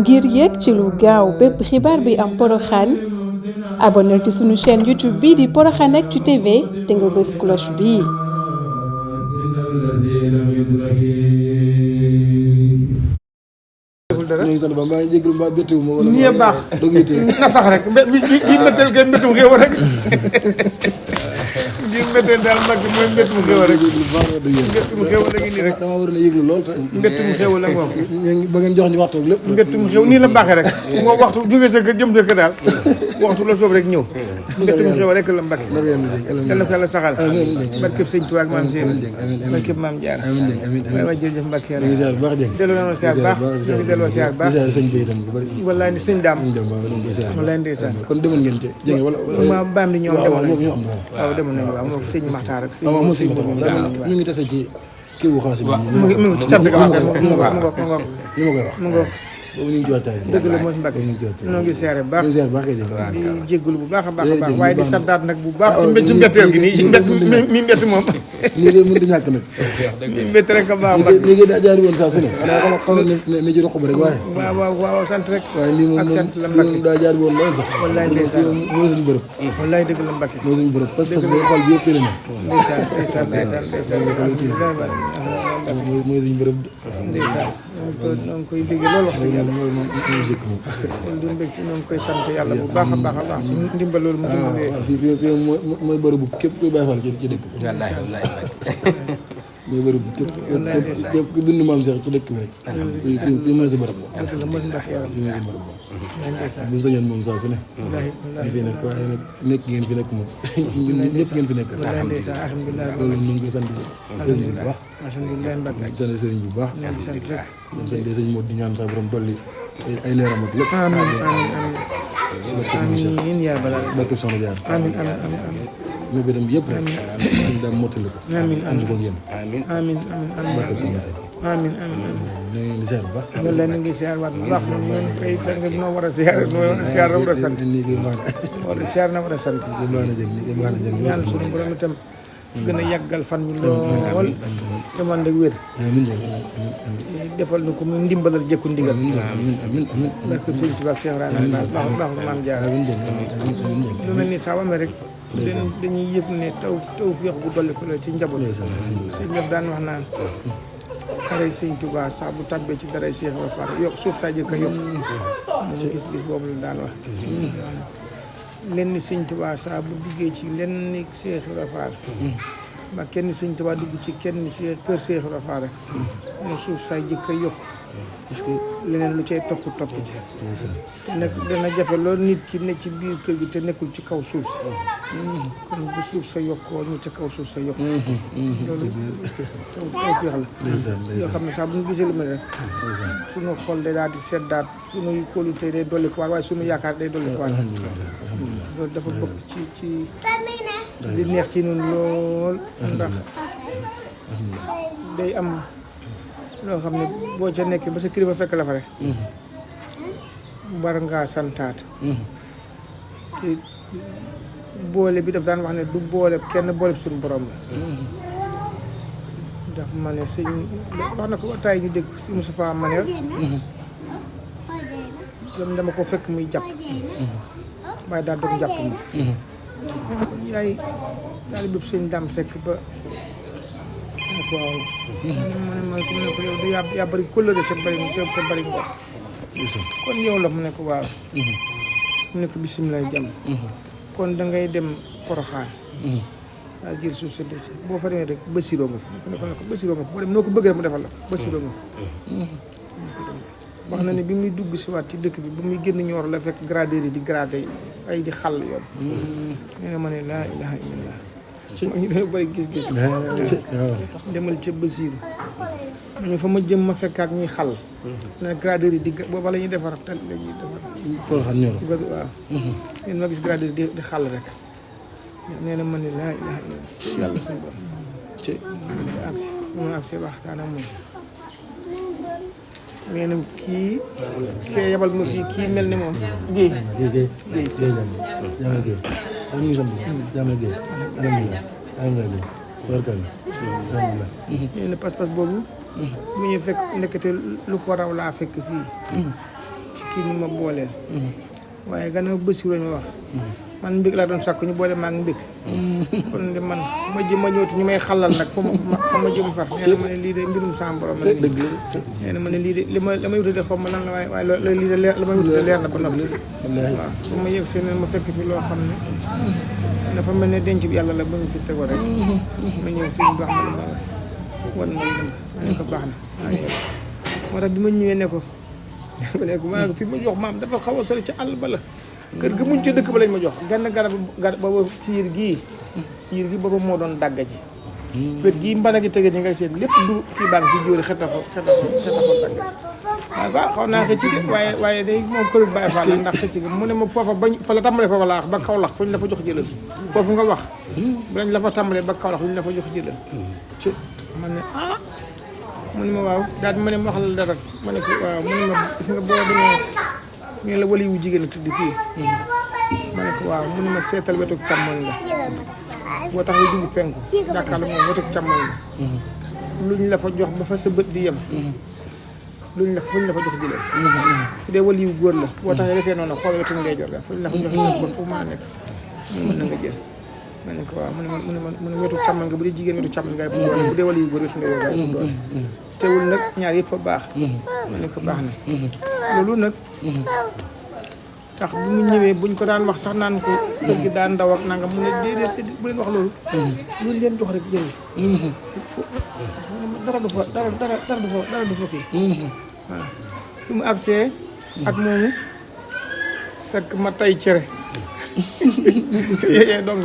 ngir yéeg ci lu gaaw bépp xibaar bi am Porokhane abonnel ci sunu chaîne YouTube bii di Porokhane Actu TV te nga bës cloche bii. nii baax na sax rek yi méttel kay mbétum xew rek yi méttel daal mag mooy mbétum xew rek mbétum xew la ngi nii rek dama war na yëglu lool te mbétum xew la moom ba ngeen jox ñu waxtu lépp mbétum xew nii la baaxee rek moo waxtu jógee sa kër jëm sa kër daal waxtu la soob rek ñëw mbétum xew rek la mbàkke yàlla ko yàlla saxal barkeb sëñ Tuubaa ak maam Seen barkeb maam Jaar waay waay jërëjëf mbàkke yàlla delloo na siyaar baax ñu ngi delloo siyaar baax wallaay ni sëñ daam wallaay ndeysaan kon demoon ngeen ci jënge wala ma baam di ñoom demoon nañu waaw demoon nañu waaw moo sëñ Maxtaar ak sëñ ñu ngi tase ci kii wu xaas mu ngi ci cant ga mu ngoog mu ngoog boobu ñu ngi ci waxtaan dëgg la moo si Mbàkke noo ngi siyaare bu baax di jégalu bu baax a baax a baax waaye di santaat nag bu baax ci mbetteel gi nii ci mbett mi mbett moom nii de mënut a ñàkk nag mi mbett rek a baax Mbàkke nii daa jaari woon saa su ne xanaa xam ne ci roq ba rek waaye waaw sant rek waaye nii moom ak sant la Mbàkke daa jaari woon lool sax wallaay ndeysaan mooy suñu bërëb wallaay dëgg la Mbàkke mooy suñu bërëb parce que xol bi yëpp fii la ne ndeysaan mooy suñu bërëb ndeysaan ñoo ngi koy déggee loolu wax dëgg yàlla moom sikk moom loolu du mbég ci ñoo ngi koy sant yàlla bu baax a baax a baax ci ndimbal loolu mu dimbalee fii mooy bërëb bu képp kuy bàyyi fal ci dëkk bi mooy bërëb bu képp ku dund maam Cheikh ci dëkk bi rek fii mooy si bërëb moom dëgg la mos ndax yàlla fii mooy si bërëb moom bu sañoon moom saa su ne ñu fi nekk waaye nag nekk ngeen fi nekk moom ñëpp ngeen fi nekk alhamdulilah loolu ñu ngi koy sant sëriñ bu baax alhamdulilah Mbacke sant sëriñ bu baax ñaan di sant rek sant sëriñ moo di ñaan sa borom dolli ay leeram ak lépp amiin yaa balaa barke soxna Jaar amiin mais bi dem yëpp rek ñu daal mottali ko amiin ànd ko ngeen amiin barke soxna si amiin ñu ngi siyaar bu baax loolu la ñu ngi siyaar waat bu baax ñoom kay sant noo war a siyaar siyaar na war a sant nii koy baax wala siyaar na war a sant na baax na jëg nii koy baax na jëg ñaan suñu borom itam gën a yàggal fan mi lool te man de wér defal na ko mu ndimbalal jëkku ndigal ndax sëñ Tuubaa ak Cheikh Ibrahima baax maam Jaar lu mel ni saa amee rek dañuy yëg ne taw féex bu dolli ko la ci njaboot sëñ def daan wax naan daray sëñ Tuubaa saa bu tàbbee ci daray Cheikh Ibrahima Fall yokk suuf saa jëkk a yokk mu gis boobu la daan wax lenn sëñ Tuubaa saa bu duggee ci lenn Cheikh Ibrahima Fall ba kenn sëñ Tuubaa dugg ci kenn ci kër Cheikh Ibrahima Fall rek mu suuf saa jëkk a yokk parce que leneen lu cay topp ci te nag dana jafe loolu nit ki ne ci biir kër gi te nekkul ci kaw suuf si kon bu suuf sa yokkoo ñi ca kaw suuf sa yokk loolu taw féex la yoo xam ne sax bu ñu gisee lu mel rek suñu xol day daal di seddaat suñuy kóolute day dolli ko waat waaye suñu yaakaar day dolli ko waat loolu dafa bokk ci di neex ci ñun lool ndax day am loo xam ne boo ca nekkee ba sa kilifa fekk la fa rek war ngaa santaat te boole bi daf daan wax ne du boole kenn boole bi suñu borom la ndax ma ne sëñ wax na ko taay ñu dégg si Moustapha ma ne dem dama ko fekk muy jàpp waaye daal doog jàpp ma kon yaay daal bépp sëñ Dame Seck ba waaw ma ne ko yow de yaa bëri kóllëre te bëri ngor kon yow la mu ne ko waaw mu ne ko bisimilah jàmm kon da ngay dem Porokhane waa jël suuf sa def boo fa demee rek Basiroo nga fa ne ko Basiroo nga fa boo dem noo ko bëggee mu defal la Basiroo nga fa wax na ne bi muy dugg si waat ci dëkk bi ba muy génn Nioro la fekk gradeur yi di gradé ay di xàll yoon nee na ma ne laa ilaha illallah ma ñu dana bëri gis-gis demal ca Basiru ñu fa ma jëm ma fekkaat ñuy xal ne gradeur yi di booba la ñuy defar tal la ñuy defar waaw neen ma gis gradeur yi di xal rek nee na ma ne laa ilaha illallah yàlla suñu borom agsi ma agsi waxtaan ak moom nee na kii yabal ma fii kii mel ni moom Guèye nee na pas-pas boobu bu ñu fekk nekkate lu ko raw laa fekk fii ci kii ni ma booleel waaye gannaaw bësi lañu wax man mbég laa doon sàkk ñu boole maa ngi mbég kon de man ma ñëwti ñu may xalal nag fa ma jëm far nee na ma ne lii de mbirum sama borom la dëgg la nee na ma ne lii de li may wutade xaw ma lan la waaye loolu lii de leer la may wutade leer na ba noppi waaw su ma yëg seen ma fekk fi loo xam ne dafa mel ne denc bi yàlla la ba ñu fi tegoo rek ma ñëw sëñ bi wax ma dama wan ma dem ma ne ko baax na moo tax bi ma ñëwee ne ko ma ne ko fi ma jox maam dafa xaw a sori ci àll ba la kër ga muñ ci dëkk ba lañ ma jox genn garab booba ciir gii booba moo doon dàgga ji wet gii mbana gi tege ni ngay seet lépp du kii baa ngi ci jóori xeta fa dagg si waaw quoi xaw naa xëcc de waaye day moom kër Baye Fall la ndax xëcc gi mu ne ma foofa bañ fa la tàmbalee foofa laa wax ba Kaolack fu ñu la fa jox jëlal foofu nga wax bañ la fa tàmbalee ba Kaolack fu ñu la fa jox jëlal ci man ne mu ne ma waaw daal di ma ne ma wax la dara ma ne ko waaw mu ne ma gis nga boo demee ñu la wali wu jigéen a tëdd fii ma ne ko waaw mu ne ma seetal wetu càmmoñ la boo tax nga jublu penku jàkkaarloo moom wetu càmmoñ la luñ la fa jox ba fa sa bët di yem luñ la fa jox jëlee su dee wali wu góor la boo tax nga defee noonu xool wetu ndeyjoor ga fuñ la fa jox ba fu mën a nekk mën na nga jël ma ne ko waaw mu ne wetu càmmoñ nga bu dee jigéen wetu càmmoñ nga bu doole bu dee wali wu góor wetu ndeyjoor ga bu doole teewul nag ñaar yëpp a baax ma ne ko baax na loolu nag tax bu mu ñëwee buñ ko daan wax sax naan ko kër gi daan ndaw ak nangam mu ne déedéet bu leen wax loolu lu leen jox rek jëli dara du fa kii waaw fi mu agsee at moomu fekk ma tay cere yéyee dong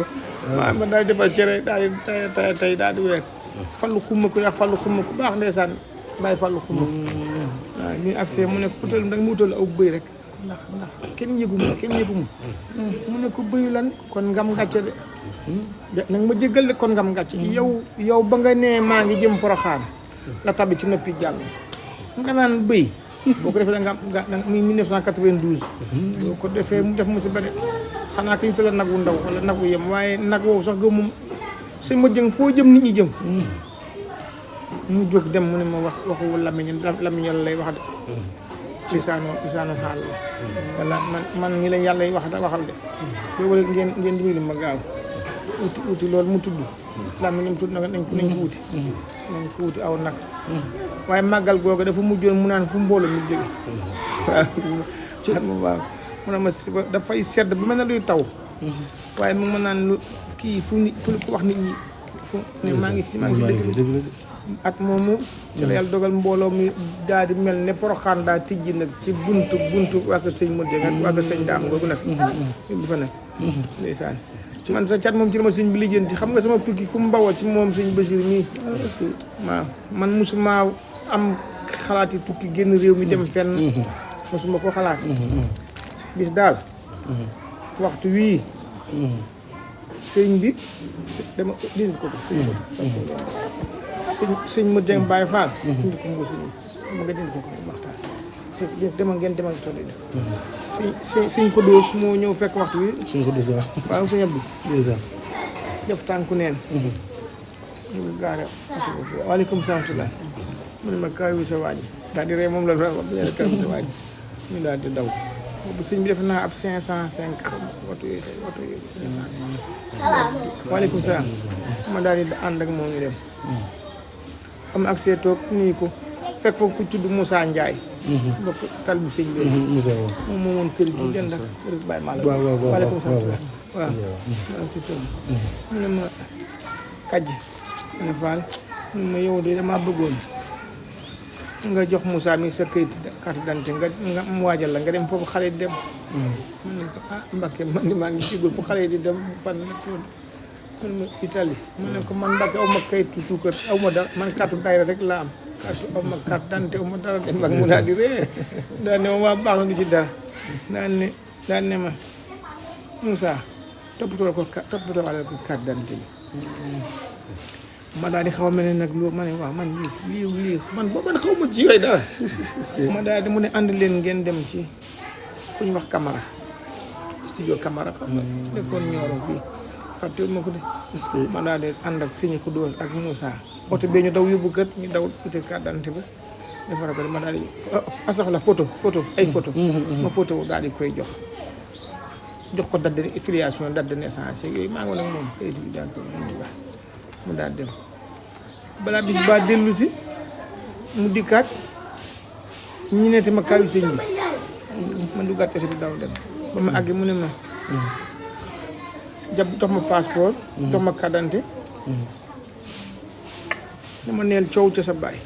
ma daal defar cere daal di tay daal di weer fallu xumma ko yax fallu xumma ko baax ndeysaan bàyyi fallu xumma ko waaw ñu agsee mu ne ko utal da nga mu utal aw bëy rek ndax kenn yëgu ma mu ne ko bëyu lan kon ngam ngàcce de nag ma jéggal de kon ngam ngàcce yow ba nga nee maa ngi jëm Poroxaan la tabbi ci noppi jàll nga naan bëy boo ko defee da nga muy 1992 boo ko defee mu def musiba de xanaa ka ñu tala nag wu ndaw wala nag wu yem waaye nag woowu sax gëm moom sëñ ma jëng foo jëm nit ñi jëm mu jóg dem mu ne ma waxu lamiñal lay wax de lisaanu xaal la walla man ñi la yàlla waxal de boobu rek ngeen dimbali ma gaaw uti loolu mu tudd lamiñam tudd nag nañ ko wuti aw nag waaye màggal googu dafa mujjoon mu naan fu mbooloo mi jóge waaw mu ne ma dafay sedd bu mel ne luy taw waaye mu ma naan lu kii fu ko wax nit ñi fu ne maa ngi ci dëgg at moomu ci la yàlla dogal mbooloo mi daal di mel ne Poroxaan daa tijji nag ci buntu waa kër sëñ Modou Dieng ak waa kër sëñ Daam googu nag bu fa nekk ndeysaan man sa cat moom ci la ma sëñ bi lijjanti xam nga sama tukki fu mu mbawoo ci moom sëñ Basiir mii parce que waaw man mosuma am xalaati tukki génn réew mi dem fenn mosuma ko xalaat bis daal waxtu wii sëñ bi dama dindi ko sëñ Modou Dieng Baye Fall dindi ko mbuus mi ma nga dindi ko waxtaan demal ngeen demal tool yi sëñ ko doos moo ñëw fekk waxtu wi sëñ ko doos waaw sëñ Abdou def tànku neen ñu gaare waaleykum salaam mu ne ma kaw wi sa waaji daal di rey moom la wax bu kaw wi sa waaji ñu daal di daw boobu sëñ bi def naa ab 505 waxtu yi waaleykum salaam ma daal di ànd ak moom ñu dem am accès toog nii ko fekk foofu ku tudd Moussa Ndiaye bokk tal bu sëñ bi Moussa moom moomoon kër gi dend ak kër Baye Mala waaleykum salaam waaw si toog mu ne ma kajj mu ne Fall mu ne ma yow de damaa bëggoon nga jox Moussa mi sa këyit carte d'identité nga mu waajal la nga dem foofu xale di dem mu ne ko Mbacke man di maa ngi sigul fu xale di dem fan la man ma Italie mu ne ko man Mbacke aw ma kayitu suukar aw ma dara man carte daayira rek laa am aw ma carte d'identité aw ma dara dem ak mu daal di ree daal ne ma waa baax na du ci dara daal ne ma Moussa toppatoo wàlle ko carte d'identité bi ma daal di xaw a mel ne nag loolu ma ne waaw man lii man boo man xaw ma ci yooyu dara ma daal di mu ne ànd leen ngeen dem ci ku ñu wax Camara studio Camara xam nga nekkoon Nioro fii fàtte ma ko de ma daal di ànd ak Sëñ Xudóos ak Moussa oto bee ñu daw yóbbu kër ñu daw uti carte d'identité ba defara ko ma daal di asaxla photo ay photo ma photo daal di koy jox ko date de filiation date de naissance yooyu maa ngi woon ak moom kayit bi daal ko indi ba mu daal dem balaa bis ba dellu si mu dikkaat ñu neeti ma kaayu sëñ bi ma duggaat ko si bi daw dem ba ma àggee mu ne ma jàpp jox ma passeport jox ma carte d'identité dama neel coow ca sa baay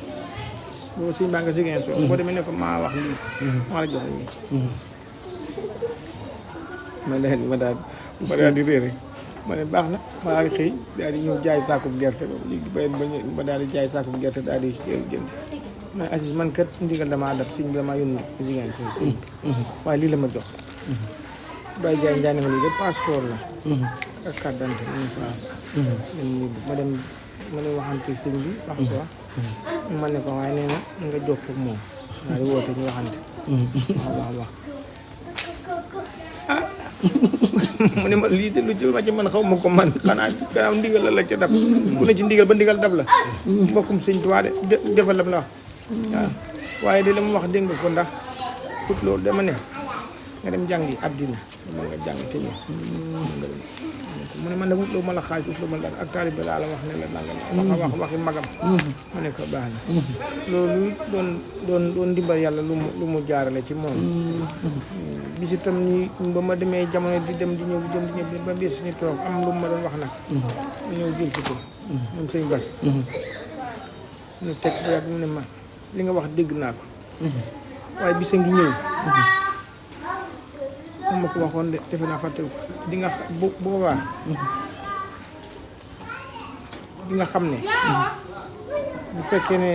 boobu sëñ baa nga sigeen soo boo demee ne ko maa wax lii maa la jox lii ma daal di réere ma ne baax na ma daal di xëy daal di ñëw jaay saakub gerte ba daal di jaay saakub gerte daal di seelu jënd ma ne Aziz man kat ndigal damaa dab sëñ bi damaa yónni sigeen soo sëñ waaye lii la ma jox bàyyi jaay njaay ne ma lii de passeport la ak carte d'identité ma dem ma ne waxante sëñ bi wax ko wax ma ne ko waaye nee na nga jokkoo ak moom daal di woote ñu waxante wax mu ne ma lii de lu jël ma ci man xaw ma ko man xanaa gannaaw ndigal la ca dab ku ne ci ndigal ba ndigal dab la mbokkum sëñ Tuubaa de defal la wax waaw waaye de la mu wax dégg nga ko ndax ut loolu dama ne nga dem jàngi àddina dama nga jàng te ñëw mu ne man nag utloo ma la xaalis utloo ma la ak taalibe laa la wax ne la nangam waxi magam ma ne ko baax na loolu doon dimbal yàlla lu mu jaarale ci moom bis itam ñi ba ma demee jamono di dem di ñëw ba bis ñu toog am lu ma doon wax nag mu ñëw jël si ko moom sëñ Bass mu teg ba yàgg mu ne ma li nga wax dégg naa ko waaye bisa ngi ñëw moom ma ko waxoon de defe naa fàttewu ko di nga bu boobaa di nga xam ne bu fekkee ne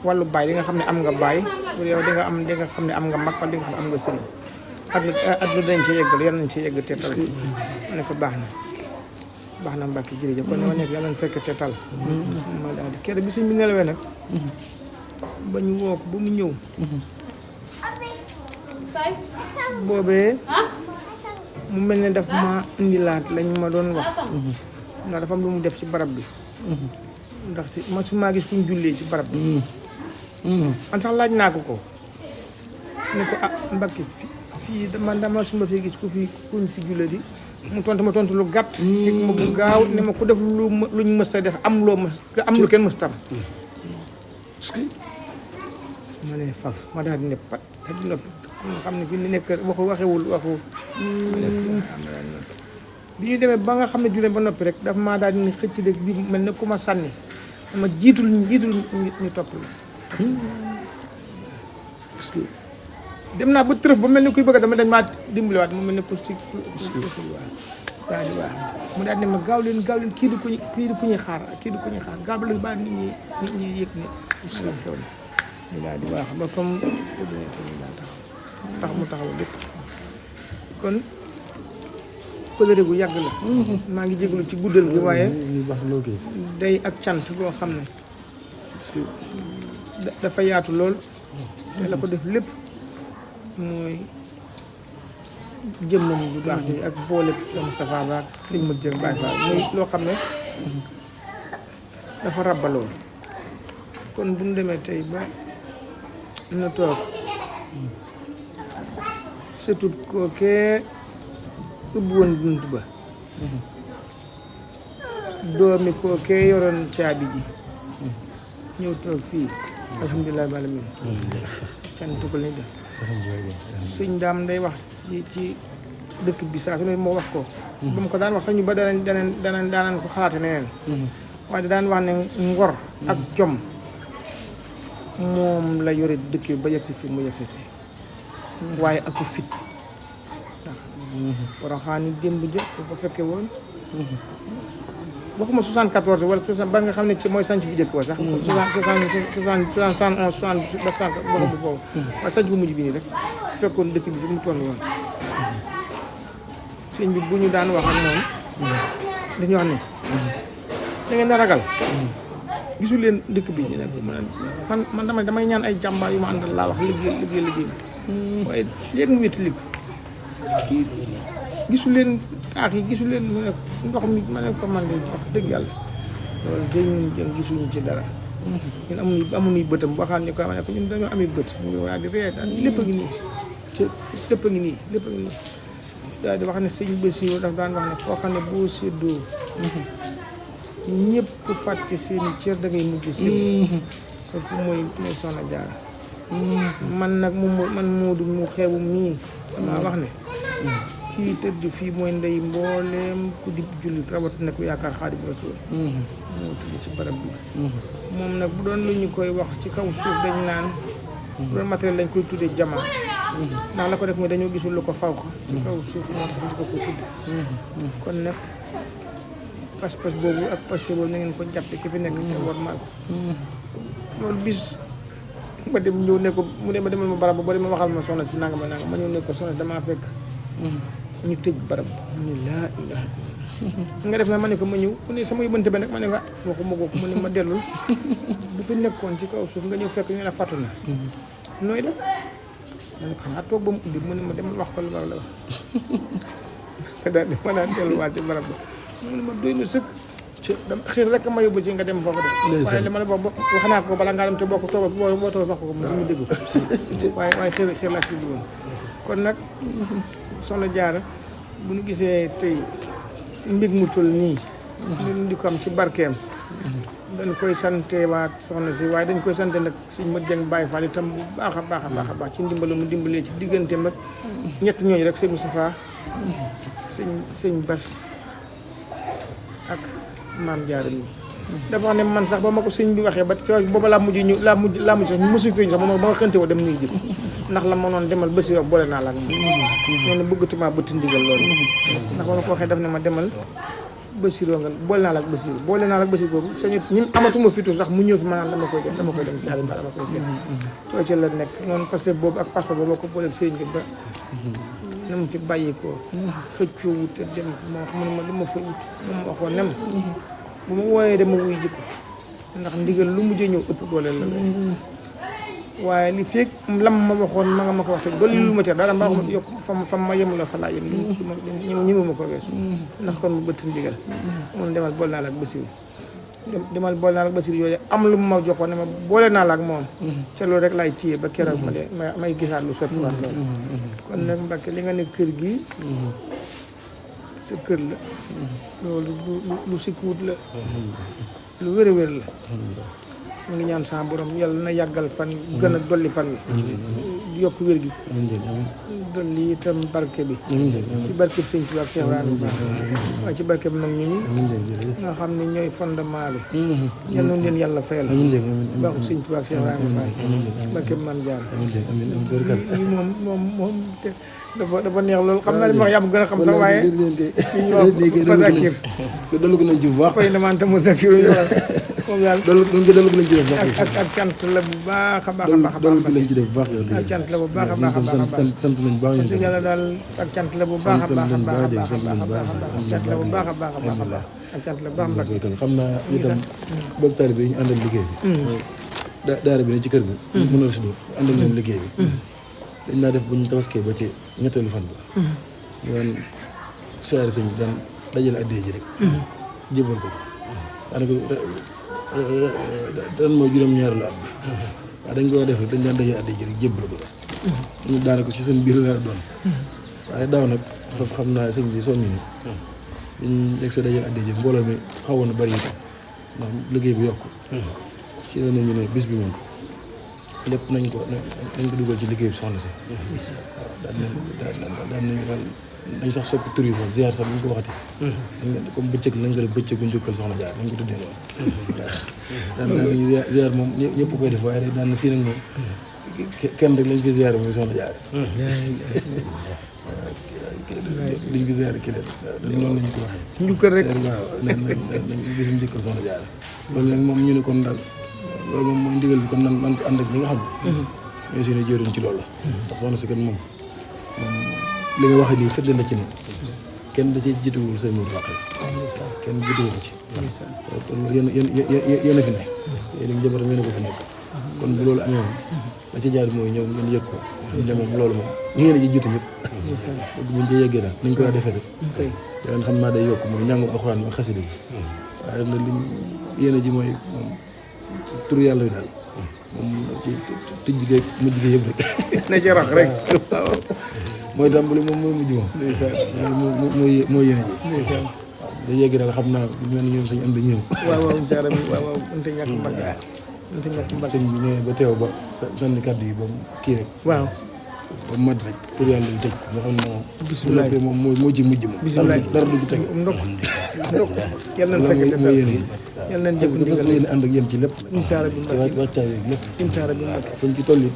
wàllu baay di nga xam ne am nga baay wala yow di nga xam ne am nga mag wala di nga xam ne am nga sëriñ ak lu dañ ci yeggal yal nañ ci yegg teetal ne ko baax na Mbàkke jërëjëf kon ma nekk yàlla nañ fekk teetal ma daal di kere bi sëñ bi nelawee nag ba ñu woo ko ba mu ñëw boobee mu mel ne daf ma indilaat lañ ma doon wax ndax dafa am lu mu def ci barab bi ndax si ma su maa gis kuñ jullee ci barab bi man sax laaj naa ko ne ko Mbàkke fii dama su ma fee gis kuñ fi jullee di mu tontu ma tontu lu gàtt yëg ma bu gaaw ne ma ku def luñ mës a def am lu kenn mës tam ma ne faf ma daal di ne pat daal di noppi xam ne fi ni nekk waxewul bi ñu demee ba nga xam ne jullee ba noppi rek daf maa daal di ne xëcc rek bi mel ne ku ma sànni dama jiitul ñu topp la parce que dem naa ba tërëf ba mel ni kuy bëgg dama dañ maa dimbaliwaat mu mel ne ku si waaw daal di waaw mu daal di ne ma gaaw leen kii du ku ñuy xaar gaaw ba leen ba nit ñi yëg ne xew na ñu daal di waax ba comme daal tax mu taxaw lépp kon kóllëre gu yàgg la maa ngi jégalu ci guddal bi waaye day ak cant goo xam ne parce que dafa yaatu lool te la ko def lépp mooy jëmmam bu baax bi ak boole sama safa ba ak sëñ ma jëg baay baay muy loo xam ne dafa rabbaloo kon bu ñu demee tey ba na toog surtout kookee ubbi woon bunt ba doomi kookee yoroon caabi ji ñëw toog fii alhamdulilah bi alamin can tukul ni def suñ daam day wax ci dëkk bi saa su ne moo wax ko ba mu ko daan wax sax ñu ba danañ ko xalaate neneen waaye daan wax ne ngor ak jom moom la yore dëkk bi ba yegg si fii mu yegg si tey waaye ak fit ndax Porokhane ni démb jë bu ko fekkee woon waxuma 74 wala 60 ba nga xam ne ci mooy sanc bu njëkk ba sax 71 60 ba sànq boo bu boobu waaye sanc bu mujj bi nii rek fekkoon dëkk bi fi mu toll woon sëñ bi bu ñu daan wax ak moom dañu wax ne da ngeen a ragal gisul leen dëkk bi ñu ne man damay ñaan ay jàmbaar yu ma àndal laa wax liggéey waaye léegi mu wétali ko kii gisul leen taax yi gisul leen mu ne ndox mi ma ne ko man de wax dëgg yàlla loolu day ñun gisuñu ci dara ñun amuñu bëtam boo xam ne ko ne ko ñun dañoo ami bët ñu waa di ree daal lépp a ngi nii lépp a ngi nii lépp a ngi nii daal di wax ne sëñ Bassirou daf daan wax ne koo xam ne boo séddoo ñëpp fàtte seeni cër da ngay mujj séddoo kooku mooy Soxna Jaara man nag man Moodu mu xeebu mii damaa wax ne kii tëdd fii mooy ndey mbooleem ku di jullit rawatina ku yaakaar Xaadimu Rasuul moo tëdd ci barab bi moom nag bu doon lu ñu koy wax ci kaw suuf dañ naan bu doon matériel lañ koy tuddee jamaa ndax la ko def mooy dañoo gisul lu ko fawxa ci kaw suuf moo tax ñu ko tudd kon nag pas-pas boobu ak paste boobu na ngeen ko jàppe ki fi nekk te war mal ko loolu bis ma dem ñëw ne ko mu dem ma demal ma barab ba boo demee waxal ma soxna si nanga ma ñëw ne ko soxna damaa fekk ñu tëj barab mu ne laa ilaaha nga def na ma ne ko ma ñëw mu ne sama yóbbante ba nag ma ne ko waxuma ko mu ne ma dellul bu fi nekkoon ci kaw suuf nga ñëw fekk ñu la fàttu na nooy def ma ne ko xanaa toog ba mu ubbi mu ne ma demal wax ko lu ma la wax daal di ma daan delluwaat ci barab ba mu ne ma doy na sëkk dama xiir rek ma yóbbu ci nga dem foofu de waaye li ma la wax naa ko balaa ngaa dem te boo ko toog boo toog wax ko mu dégg waaye xiir laa ci woon kon nag Soxna Jaara bu ñu gisee tey mbég mu toll nii ñun di ko am ci barkeem dañ koy sante waat soxna si waaye dañ koy sante nag Sëñ Mat Jeng Baay Faal itam bu baax a baax a baax a baax ci ndimbalu mu dimbalee ci diggante mag ñett ñooñu rek sëñ Moustapha sëñ Bass ak Maam Jaara mi dafa wax ne man sax ba ma ko sëñ bi waxee ba ci booba laa mujj sax ñu mësu feeñ sax ba ma xënte woo dem nuy jël ndax la ma noon demal Bassirou boole naa la ak moom nee na bëggatuma bëtt ndigal loolu ndax ba ma ko waxee daf ne ma demal Bassirou nga boole naa la ak Bassirou boobu sañu ñi amatuma fitu ndax mu ñëw fi maanaam dama koy dem si àll dama koy seet too ci la nekk noonu parce que boobu ak passeport boobu ko booleeg sëñ bi ba na mu fi bàyyi ko xëccoo wut te dem moo xam ne ma dama fa wut moom waxoon nem bu ma wooyee dama wuy jikko ndax ndigal lu mujjee ñëw ëpp doole la waaye li fekk lam ma waxoon ma nga ma ko wax te dolli lu ma ca dara mbaa ko yokk fa ma yem la fa laa yem ñi ma ko weesu ndax kon mu bëtt ndigal mun demal boole naa la ak Bassirou demal boole naa la ak Bassirou yooyu am lu ma joxoon ne ma boole naa la ak moom ca loolu rek laay téye ba keroog may gisaat lu soppi waat loolu kon nag Mbàkke li nga ne kër gi sa kër la loolu lu sikkuwut la lu wér a wér la mu ngi ñaan sa borom yàlla na yàggal fan gën a dolli fan bi yokk wér gi dolli itam barke bi ci barke bi Sëñ Tuubaa ak Cheikh Ibrahima waaye ci barke bi mag ñu nga xam ne ñooy fondement bi yal na leen yàlla fayal baaxul Sëñ Tuubaa ak Cheikh Ibrahima barke bi Maam Jaara yi moom dafa neex loolu xam naa li ma wax yaa gën a xam sax waaye ñu wax Fazakir dalu ko nañ ci bu baax fay na manta mu Zakir moom yàlla dalu ko nañ ci def ak cant la bu baax a baax a baax dalu ko nañ ci def bu baax ak cant la bu baax a baax a baax sant nañ baax ñu yàlla daal ak cant la bu baax a baax a baax a baax a baax cant la bu baax a baax a baax a baax ak cant la bu baax a baax xam naa itam boobu taalibe yi ñu àndal liggéey bi daara bi ne ci kër gi mën na si dóor àndal leen liggéey bi dañ naa def bu ñu tabaskee ba ci ñetteelu fan ba ñu daan siyaare sëñ bi daan dajale addee ji rek jébal ko daanaka ren mooy juróom-ñaareelu at bi waaye dañ ko def rek dañ daan dajale addee ji rek jébal ko ñu daanaka ci seen biir la doon waaye daaw nag foofu xam naa sëñ bi soññu ni ñu egg sa dajale addee ji mbooloo mi xawoon na bari itam ndax liggéey bi yokk ci la ñu ne bis bi moom lépp nañ ko dugal ci liggéey bi soxna si waaw daan nañ sax soppi tur yi foofu ziar sax bu ñu ko waxati comme bëccëg la nga bëccëgu njukkal soxna jaar nañ ko tuddee loolu daan nañu ziar moom ñëpp koy def waaye rek daan na fii nag moom kenn rek lañ fi ziar muy soxna jaar liñ fi ziar ki leen noonu la ñu ko waxee njukkal rek waaw nañ gisum njukkal soxna jaar loolu nag moom ñu ne kon daal loolu moom mooy ndigal bi kon nan ko ànd ak ñi nga xam ne ñoo seeni jëriñ ci loolu la ndax soxna si kat moom li nga wax nii fëddal na ci ne kenn da ci jiituwul sëñ Modou Rokhaya kenn jiituwu ko ci yéen a fi ne yéen njabootam yéen a ko fi nekk kon bu loolu amee moom la ci jaar mooy ñëw ngeen yëg ko ne moom loolu moom ñu ngeen a ji jiitu ñëpp buñ ko yeggee daal niñ ko daa defee rek yoon xam naa day yokk mooy njàngum alxuraan bi ak xasida yi waaye daf na lim yéen a ji mooy moom turu yàlla yi daal moom ci tëj gi mujj gi yëpp rek na ci rax rek mooy tàmbali moom mooy mujj moom mooy yéen a ji da yegg daal xam naa lu mel ni ñoom sañ ànd ñëw waaw incha allah waaw mënta ñàkk mbagg mënta ñàkk mbagg sëñ bi ñëwee ba teew ba sànni kàddu yi ba mu kii rek waaw ba mat rek pour yàlla di tëj ko nga xam ne moom bisimilah moom moo ci mujj moom dara du ci teg ndok yàlla nañ fekk mooy yéen yi yàlla nañ jëf parce que yéen ànd ak yéen ci lépp incha allah bi mbagg wàccaay yeeg lépp incha allah bi mbagg fuñ ci toll it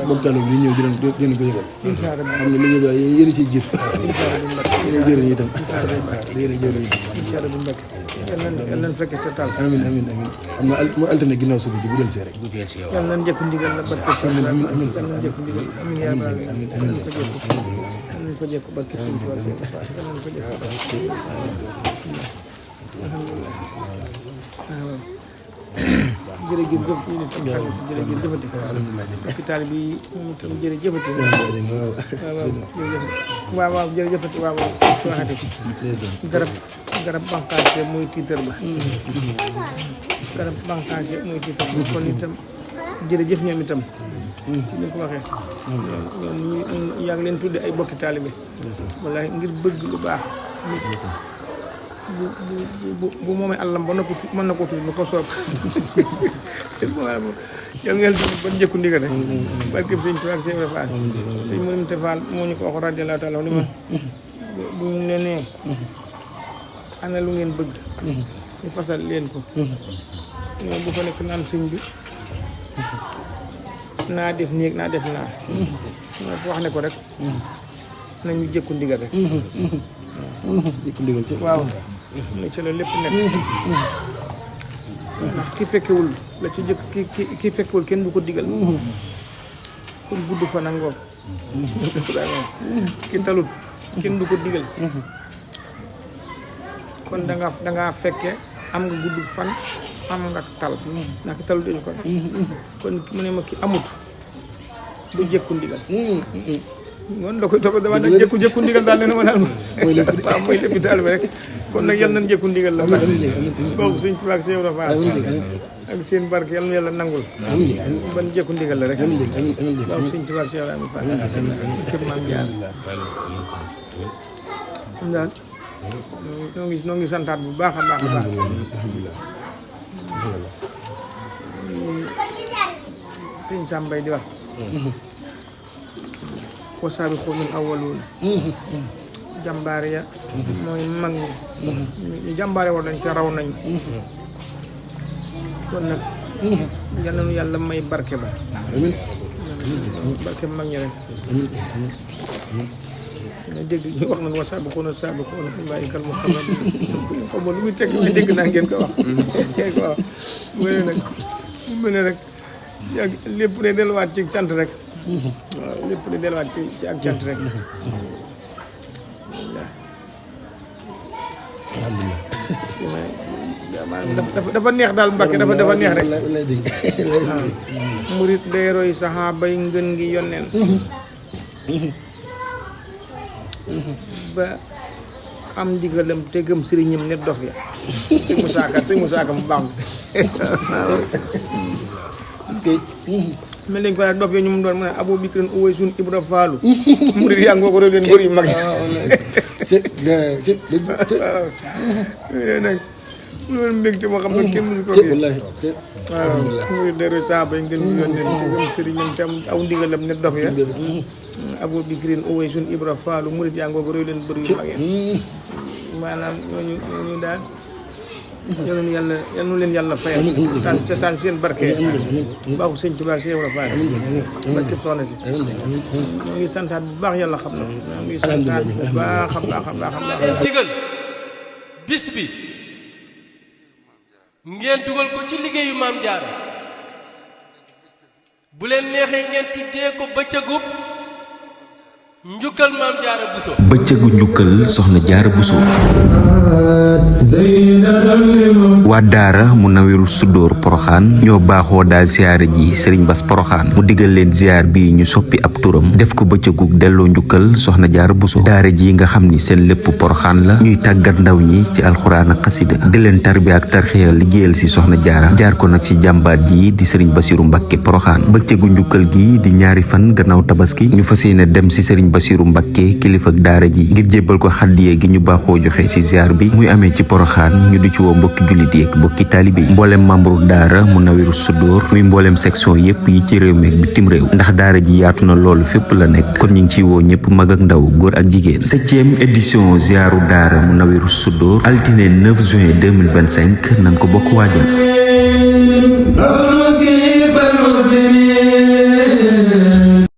bokkaale bi li ñëw dinañ ko yëgal incha allah xam ne li ñu daal yéen a ciy jiitu incha allah bi mbagg yéen a jëriñ itam incha allah bi mbagg yéen a jëriñ incha allah bi mbagg yàlla nañ fekk te tal amiin amiin amiin xam naa mu altine ginnaaw suba ji bu del see rek yàlla nañ jëkk ndigal la barke yàlla nañ jëkk ndigal amiin yaa rabbal aalamiin yàlla nañ ko jëkk barke Sëñ Tuubaa yàlla nañ ko jëkk barke jërëjëf jëf ñu tam xam si jërëjëf jëfati hôpital bi ñu tam jërëjëfati waaw jërëjëfati waaw waxati garab banqaase mooy tiitar ba garab banqaase mooy tiitar ba kon itam jërëjëf ñoom itam ci ni ko waxee ñoom ñu yaa ngi leen tudde ay bokki taalibe wallaay ngir bëgg lu baax bu moomee àllam ba noppi mën na koo tudd lu ko soob yal ngeen di ba njëkku ndigal rek barke Sëñ Tuubaa ak Sëñ Fall sëñ Murim Te Fall moo ñu ko wax radiyallaahu taala li ma bu ñu ne nee ana lu ngeen bëgg ñu fasal leen ko ñoom bu fa nekk naan sëñ bi naa def nii naa def naa wax ne ko rek nañu jëkku ndigal rek jëkku ndigal ci waaw ne ci la lépp nekk ndax ki fekkewul la ci jëkk ki fekkewul kenn du ko digal kon gudd fan a ngoog ki talut kenn du ko digal kon dangaa fekke am nga gudd fan am nga tal ndax ki talut dañu ko kon mu ne ma ki amut du jëkku ndigal noonu la koy topp dama nag jëkku ndigal daal ne na ma daal waaw mooy lépp daal bi rek kon nag yal nañ jëkku ndigal la boobu suñ Tuubaa ak Seex Ibra Faal ak seen barke yal na yàlla nangul ban jëkku ndigal la rek boobu suñ Tuubaa ak Seex Ibra Faal kër maam jaar am daal noo ngi santaat bu baax a baax a baax sëñ Sàmbay di wax wa saabiquunal awwaluuna jàmbaar ya mooy mag ñi ñu jàmbaare war nañ ca raw nañu kon nag yal na nu yàlla may barke ba barke mag ñi rek ñu dégg ñu wax nañ wa saabiquuna fi ulaa'ikal muqarrabuun xam nga lu muy tekk mais dégg naa ngeen ko wax ngeen ko wax mu ne rek lépp day delluwaat ci cant rek waaw lépp di delluwaat ci ak cant rek dafa neex daal Mbàkke dafa neex rek waaw murit day roy saxaaba yi ngën gi yonneen ba am ndigalam te gëm sëriñam ne dof ya sëñ Musaa Ka mu baax parce que mel nañ ko daal dof ya ñu mu doon mu ne Abu Bakrin Uway sun Ibra Faalu murit yaa ngoo ko rek leen bëri yu mag nag loolu mbégte moo xam ne kenn mësu ko gis waaw murit day roy saxaaba yi ngën gi yonneen te gëm sëriñam te am aw ndigalam ne dof ya Abu Bakrin Uway sun Ibra Faalu murit yaa ngoo ko rek leen bëri yu mag maanaam ñooñu daal yal na leen yàlla fayal taan seen barke baaxu Sëñ Tuubaa ak Seex Ibra Faal barke soxna si ñoo ngi santaat bu baax yàlla xam na ñoo ngi santaat bu baax a baax a baax a baax digal bis bi ngeen dugal ko ci liggéeyu Maam Jaara bu leen neexee ngeen tuddee ko bëccëgub njukkal maam jaara buso bëccëgu njukkal soxna jaara buso waa daara mu nawiru sudóor poroxaan ñoo baaxoo daal ziyaare ji sëriñ bas poroxaan mu digal leen ziyaar bi ñu soppi ab turam def ko bëccëgu delloo njukkal soxna jaara buso daara ji nga xam ni seen lépp poroxaan la ñuy tàggat ndaw ñi ci alxuraan ak xasida di leen tarbiya ak tarxiya liggéeyal si soxna jaara jaar ko nag ci jàmbaat ji di sëriñ basiru mbàkke poroxaan bëccëgu njukkal gi di ñaari fan gannaaw tabaski ñu fas yéene dem si sëriñ basiru mbàkke kilifa ak daara ji ngir jébbal ko xaddiyee gi ñu baaxoo joxe si ziyaar bi muy amee ci poroxaan ñu di ci woo mbokki jullit yeeg mbokki taalibe yi mboolem membre daara mu nawiru sudóor muy mboolem section yépp yi ci réew mi ak bitim réew ndax daara ji yaatu na loolu fépp la nekk kon ñu ngi ciy woo ñëpp mag ak ndaw góor ak jigéen 7e édition ziaru daara mu nawiru sudóor altine 9 juin 2025 nan ko bokk waajal